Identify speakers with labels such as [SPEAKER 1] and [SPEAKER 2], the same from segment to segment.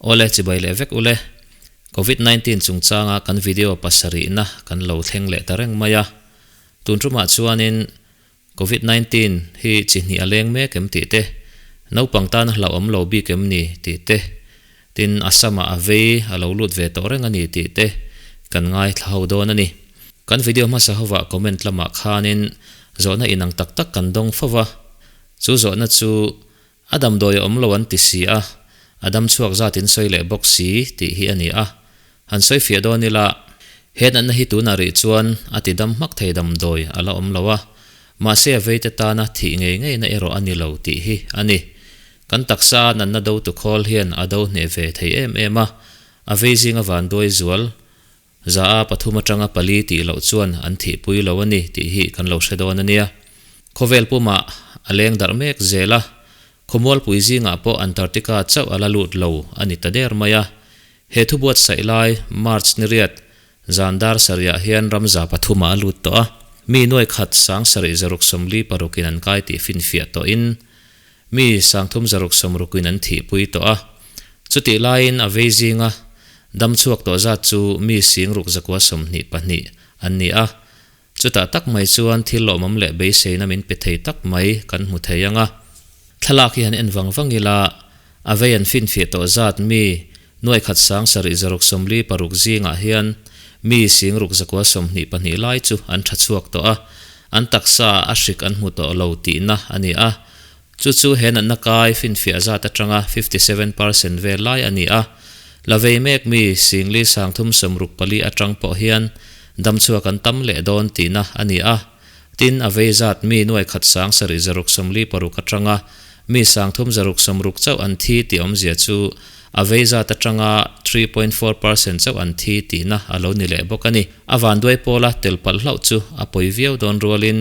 [SPEAKER 1] Awle chibai leh vek ule. Covid 19 chungchanga kan video pasarihna kan lo thleng leh ta reng mai a. Tun tumah chuanin Covid 19 hi chi hnih a leng mek em tih te, naupang tana hlauhawm lo bik em ni tih te, tin Assam ah a vei a lo lut ve tawh reng a ni tih te kan ngaithla ho dawn a ni. Kan video hmasa hovah comment lamah khanin zawhna inang tak tak kan dawng fo va, chu zawhna chu A damdawi a awm lo an ti si a, a dam chhuak zat in sawi leh bawk si tih hi a ni a. Han sawi fiah dawn ila, he natna hi tunah rih chuan a ti dam hmak thei damdawi a la awm lo a, mahse a veite tana thih ngei ngeina erawh a ni lo tih hi a ni. Kan taksa a natna do tu khawl hian a do hneh ve thei em em a, a vei zinga vanduai zual 100 a 3 atanga 4 tih loh chuan an thihpui lo a ni tih hi kan lo hre dawn a nia. Khawvel pumah a leng darh mek zel a, khawmualpui zingah pawh Antarctica chauh a la lut lo a ni ta der mai a. He thu buatsaih lai March ni riat zan dar sarihah hian ramza pathumah a lut tawh a, mi nuai khat 7646 in an kai tih finfiah tawhin mi 360 in an thihpui tawh a. Chutih laiin a vei zinga dam chhuak tawh zat chu mi 6,922 an ni a. Chutah tak mai chuan thil lawmawm leh beiseina min pe thei tak mai kan hmu thei ang a. Thlalak hi han en vang vang ila, a vei an finfiah tawh zat mi nuaikhat 7646 zingah hian mi 6,922 lai chu an tha chhuak tawh a, an taksa a hrik an hmu tawh lo tihna a ni a. Chu chu he natna kai finfiah zat atanga 57% vel lai a ni a. La vei mek mi 5364 atang pawh hian damchhuak an tam leh dawn tihna a ni a. Tin, a vei zat mi nuai khat 7646 atanga mi 360 chauh an thi tih awmzia chu a vei zat atanga 3.4% chauh an thi tihna a lo ni leh bawk a ni. A vanduai pawla tel palh hlauh chu a pawi viau dawn rualin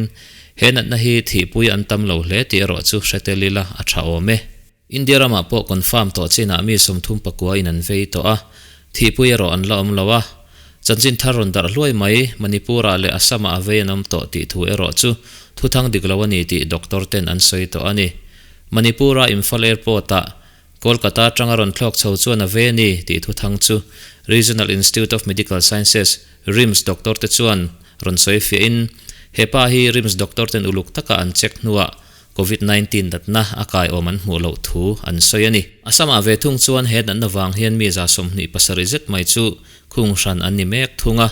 [SPEAKER 1] he natna hi thihpui an tam lo hle tih erawh chu hre tel ila a tha awm e. India ramah pawh confirm tawh chinah mi 39 in an vei tawh a, thihpui erawh an la awm lo a. Chanchin thar rawn darh hluai mai, Manipur-ah leh Assam-ah a vei an awm tawh tih thu erawh chu thuthang dik lo a ni tih doctor ten an sawi tawh a ni. Manipur-a Imphal Airport-ah Kolkata atanga rawn thlawk chho chuan a vei a ni tih thuthang chu Regional Institute of Medical Sciences, RIMS, doctor te chuan rawn sawi fiahin, he pa hi RIMS doctor ten uluk taka an check hnuah Covid 19 natna a kai awm an hmuh loh thu an sawi a ni. Assam-ah ve thung chuan he natna vang hian mi 27 zet mai chu khung hran an ni mek thung a,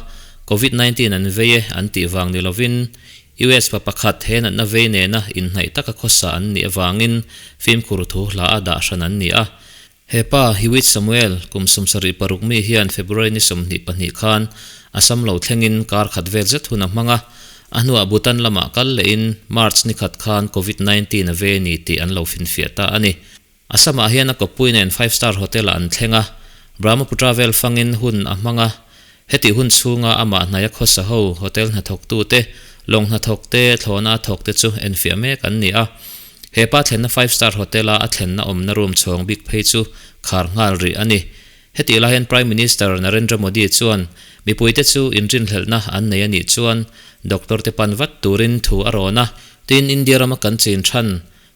[SPEAKER 1] Covid 19 an vei e an tih vang ni lovin US pa pakhat he natna vei nena inhnaih taka khawsa an nih avangin fimkhur thu hla a dah hran an ni a. He pa Hewitt Samuel kum 76 mi hian February ni 22 khan Assam lo thlengin kar khat vel zet hun a hmang a, a hnuah Bhutan lamah kal lehin March ni khat khan Covid 19 a ve ni tih an lo finfiah ta a ni. Assam-ah hian a kawppui nen five star hotel-ah an thleng a, Brahmaputra vel fangin hun a hmang a, hetih hun chhunga amah hnaia khawsa ho hotel hnathawktute, lawng hnathawkte, thlawhna a thawkte chu enfiah mek an ni a. He pa thlenna five star hotel-a a thlenna awmna room chhawng bik phei chu khar nghal rih a ni. Hetih lai hian Prime Minister Narendra Modi chuan mipuite chu inrinhlelhna an nei a nih chuan doctor te pan vat turin thu a rawn a, tin India rama kan chin than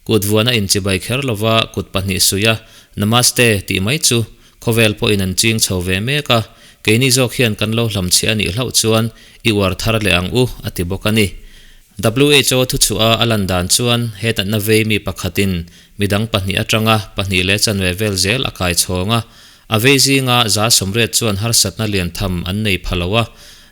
[SPEAKER 1] Kut vuana inchibai kher lova kut pahnih suih a, Namaste tih mai chu khawvel pawhin an ching chho ve mek a, keini zawk hian kan lo hlamchhiah a nih hlauh chuan i uar thar leh ang u, a ti bawk a ni. WHO thuchhuah a a lan dan chuan he natna vei mi pakhatin midang pahnih atanga pahnih leh chanve vel zel a kai chhawng a, a vei zinga 80% chuan harsatna lian tham an nei pha lo a,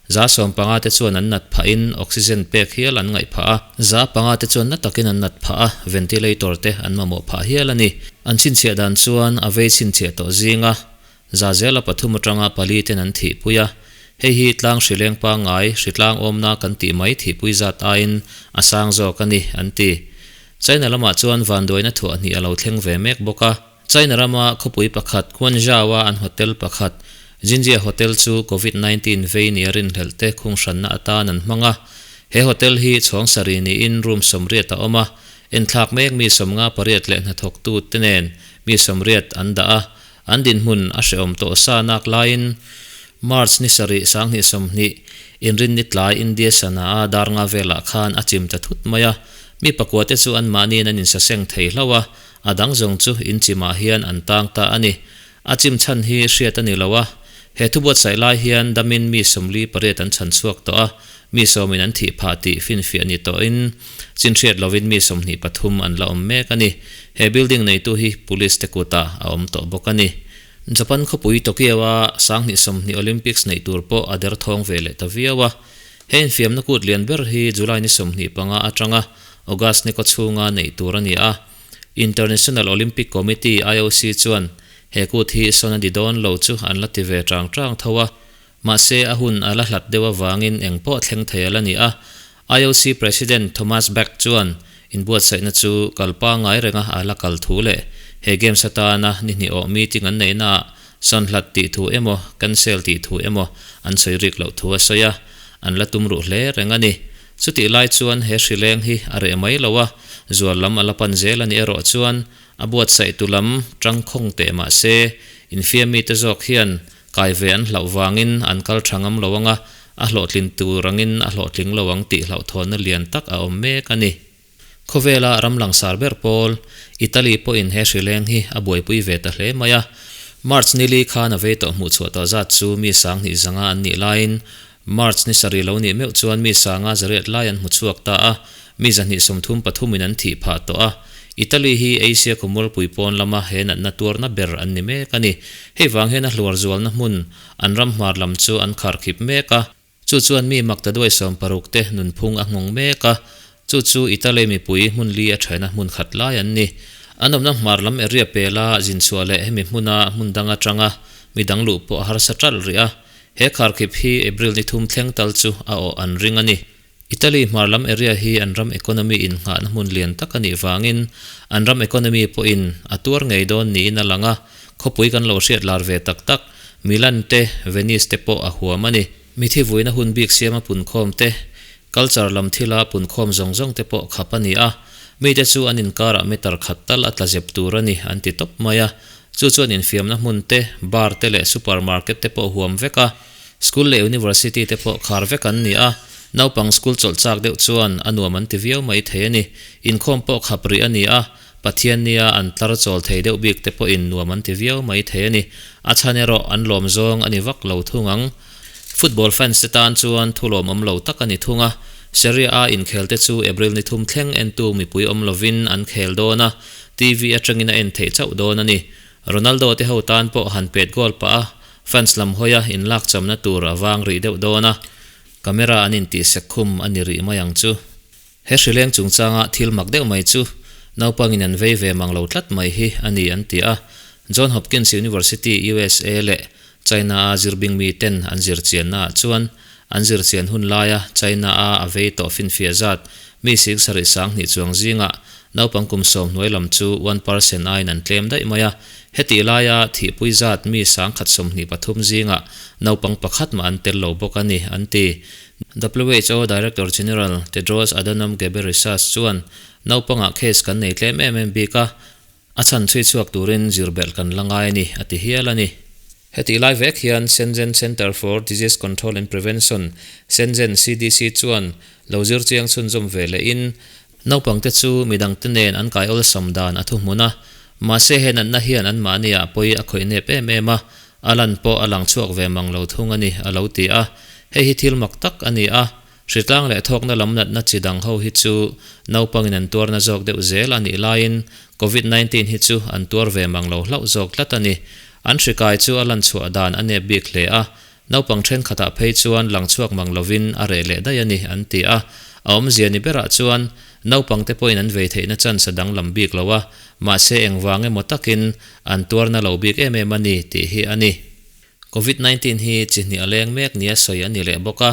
[SPEAKER 1] 50% te chuan an nat phahin oxygen pek hial an ngaih phah a, 5% te chuan na takin an nat phah a, ventilator te an mamawh phah hial a ni. An chhinchhiah dan chuan a vei chhinchhiah tawh zinga 3% atanga 4 ten an thihpui a, hei hi tlang hrileng pangngai hritlang awmna kan tih mai thihpui zat aiin a sang zawk a ni, an ti. China lamah chuan vanduaina thuah hnih a lo thleng ve mek bawk a. China rama khawpui pakhat Guangzhou-a an hotel pakhat Jinjia Hotel chu Covid 19 vei nia rinhlelh te khung hranna atan an hmang a. He hotel hi chhawng sarih niin room 80 a awm a, enthlak mek mi 58 leh hnathawktu te nen mi 80 an dah a, an dinhmun a hrehawm tawh sa nak laiin March ni 7 2020 inrinni tlai India sana a dar nga velah khan a chim ta thut mai a, mi pakua te chu anmahniin an insaseng thei hlauh a, a dang zawng chu inchimah hian an tang ta a ni. A chim chhan hi hriat a ni lo a, he thu buatsaih lai hian damin mi 48 an chhan chhuak tawh a, mi sawmin an thih phah tih finfiah ni tawhin chin hriat lovin mi 23 an la awm mek a ni. He building neitu hi police te kutah a awm tawh bawk a ni. Japan khawpui Tokyo-a 2020 Olympics neih tur pawh a derthawng ve leh ta viau a. He infiamna kut lian ber hi July ni 25 atanga August ni kaw chhunga neih tur a ni a. International Olympic Committee, IOC, chuan he kut hi sawn a di dawn lo chu an la ti ve chang chang tho a, mahse a hun a la hlat deuh avangin eng pawh thleng thei a la ni a. IOC President Thomas Bach chuan inbuatsaihna chu kal pangngai renga a la kal thu leh he Games atana ni hnih awh meeting an neihnaah sawn hlat tih thu emaw cancel tih thu emaw an sawi rik loh thu a sawi a, an la tum ruh hle reng a ni. Chutih lai chuan he hrileng hi a reh mai lo a, zual lam a la pan zel a ni erawh chuan a buatsaih tu lam tangkhawng teh mah se, infiam mite zawk hian kai ve an hlauh vangin an kal tha ngam lo ang a, a hlawhtlin tur angin a hlawhtling lo ang tih hlauhthawnna lian tak a awm mek a ni. Khawvela ram langsar ber pawl, Italy pawhin he hrileng hi a buaipui ve ta hle mai a. March nili khan a vei tawh hmuh chhuah tawh zat chu mi 2500 an nih laiin March ni sarih lo nih meuh chuan mi sanga zariat lai an hmu chhuak ta a, mi 233 in an thih phah tawh a. Italy hi Asia khawmualpui pawn lama he natna tuarna ber an ni mek a ni. Hei vang hian a hluar zualna hmun an ram hmar lam chu an kharkhip mek a. Chu chuan mi makta duai 60 te nunphung a nghawng mek a. Chu chu Italy mipui hmun li a thaina hmun khat lai an ni. An awmna hmar lam area pela zin chhuah leh hemi hmuna hmun dang atanga mi dang luh pawh a harsa ṭalh rih a. He kharkhip hi April ni thum thleng tal chu a awh an ring a ni. Italy hmar lam area hi an ram economy innghahna hmun lian tak a nih vangin an ram economy pawhin a tuar ngei dawn niin a lang a, khawpui kan lo hriat lar ve tak tak Milan te, Venice te pawh a huam a ni. Mithi vuina hun bik siama punkhawm te, culture lam thila punkhawm zawng zawng te pawh khap a ni a, mite chu an inkarah meter khat tal a tla zep tur a ni an ti tawp mai a. Chu chuan infiamna hmun te, bar te leh supermarket te pawh huam vek a, school leh university te pawh khar vek an ni a, naupang school chawlh chak deuh chuan a nuam an ti viau mai thei a ni. Inkhawm pawh khap rih a ni a, Pathian nia an tlar chawl thei deuh bik te pawhin nuam an ti viau mai thei a ni. A chhan erawh an lawm zawng a ni vak lo thung ang. Football fans te tan chuan thu lawmawm lo tak a ni thung a, Serie A inkhel te chu April ni thum thleng entu mipui awm lovin an khel dawn a, TV atangin a en theih chauh dawn a ni. Ronaldo te ho tan pawh han pet goal pah a, fans lam hawia inlak chamna tur a vang rih deuh dawn a, camera an intihsek khum a ni rih mai ang chu. He hrileng chungchanga thil mak deuh mai chu naupangin an vei ve mang lo tlat mai hi a ni an ti a. John Hopkins University, USA leh China-a zirbing miten an zirchiannaah chuan an zirchian hun laia China-a a vei tawh finfiah zat mi 72,000 chuang zingah naupang kum 10 hnuai lam chu 1% aiin an tlem daih mai a. Hetih laia thihpui zat mi 123 zingah naupang pakhat mah an tel lo bawk a ni an ti. WHO Director General Tedros Adhanom Ghebreyesus chuan naupangah case kan nei tlem em em bik a, a chhan chhui chhuak turin zir belh kan la ngai a ni, a ti hial a ni. Hetih lai vek hian Shenzhen Centre for Disease Control and Prevention, Shenzhen CDC, chuan lo zir chiang chhunzawm ve lehin, naupangte chu midangte nen an kai awlsam dan a thuhmun a, mahse he natna hian anmahniah pawi a khawih nep em em a, a lan pawh a lang chhuak ve mang lo thung a ni, a lo ti a. Hei hi thil mak tak a ni a, hritlang leh thawkna lam natna chi dang ho hi chu naupangin an tuarna zawk deuh zel a nih laiin Covid 19 hi chu an tuar ve mang lo hlauh zawk tlat a ni. An hri kai chu a lan chhuah dan a nep bik hle a, naupang thenkhatah phei chuan lang chhuak mang lovin a reh leh daih a ni, an ti a. A awmzia ni berah chuan naupangte pawhin an vei theihna chance a danglam bik lo a, mahse engvang emaw takin an tuarna lo bik em em a ni tih hi a ni. Covid 19 hi chi hnih a leng mek nia sawi a ni leh bawk a,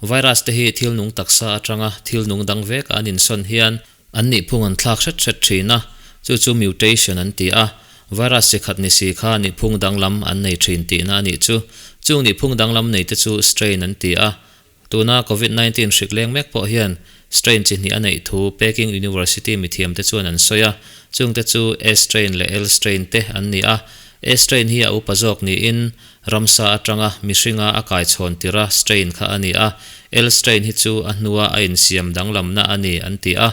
[SPEAKER 1] virus te hi thil nung taksa atanga thil nung dang vek a an insawn hian an nihphung an thlak hret hret thin a, chu chu mutation an ti a, virus chi khat ni si kha nihphung danglam an nei thin tihna a nih chu. Chung nihphung danglam nei te chu strain an ti a, tuna Covid 19 hrik leng mek pawh hian strain chi hnih a neih thu Peking University mithiam te chuan an sawi a, chung te chu S strain leh L strain te an ni a, S strain hi a upa zawk niin ramsa atanga mihringa a kaichhawn tira strain kha a ni a, L strain hi chu a hnua a insiam danglamna a ni an ti a.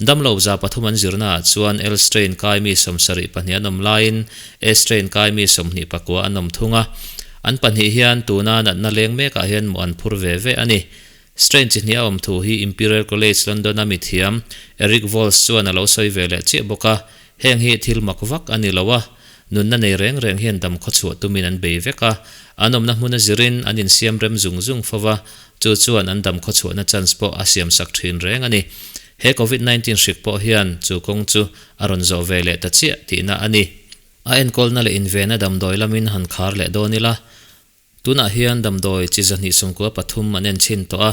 [SPEAKER 1] Damlo 300 an zirnaah chuan L strain kai mi 74 an awm laiin A strain kai mi 29 an awm thung a. An pahnih hian tuna natna leng mekah hian mawh an phur ve ve a ni. Strain chi hnih a awm thu hi Imperial College London-a mithiam Eric Volz chuan a lo sawi ve leh chiah bawk a, heng hi thil mak vak a ni lo a, nunna nei reng reng hian dam khawchhuah tumin an bei vek a, an awmna hmuna zirin an insiam rem zung zung fo va, chu chuan an dam khawchhuahna chance pawh a siamsak thin reng a ni. He Covid 19 hrik pawh hian chu kawng chu a rawn zawh ve leh ta chiah tihna a ni. A enkawlna leh invena damdawi lamin han khar leh dawn ila, Tunah hian damdawi chi 293 an en chhin tawh a,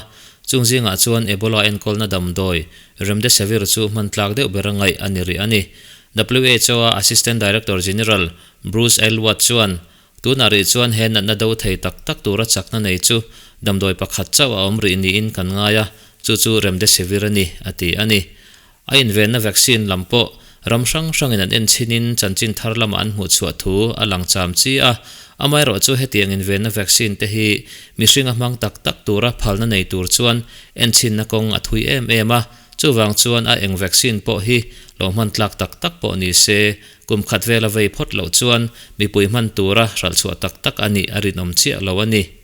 [SPEAKER 1] chung zingah chuan Ebola enkawlna damdawi Remdesivir chu hman tlak deuh ber a ngaih a ni rih a ni. WHO-a Assistant Director General Bruce Aylward chuan, Tunah rih chuan he natna do thei tak tak tura chakna nei chu damdawi pakhat chauh a awm rih niin kan ngai a, chu chu Remdesivir a ni, a ti a ni. A invenna vaccine lam pawh ram hrang hrangin an en chhinin chanchin thar lamah an hmuh chhuah thu a lang cham chi a. Amaherawh chu hetiang invenna vaccine te hi mihring a hmang tak tak tura phalna nei tur chuan en chhinna kawng a thui em em a. Chuvang chuan a eng vaccine pawh hi lo hman tlak tak tak pawh ni se, kum khat vela vei phawt loh chuan mipui hman tura hralh chhuah tak tak a nih a rinawm chiah lo a ni.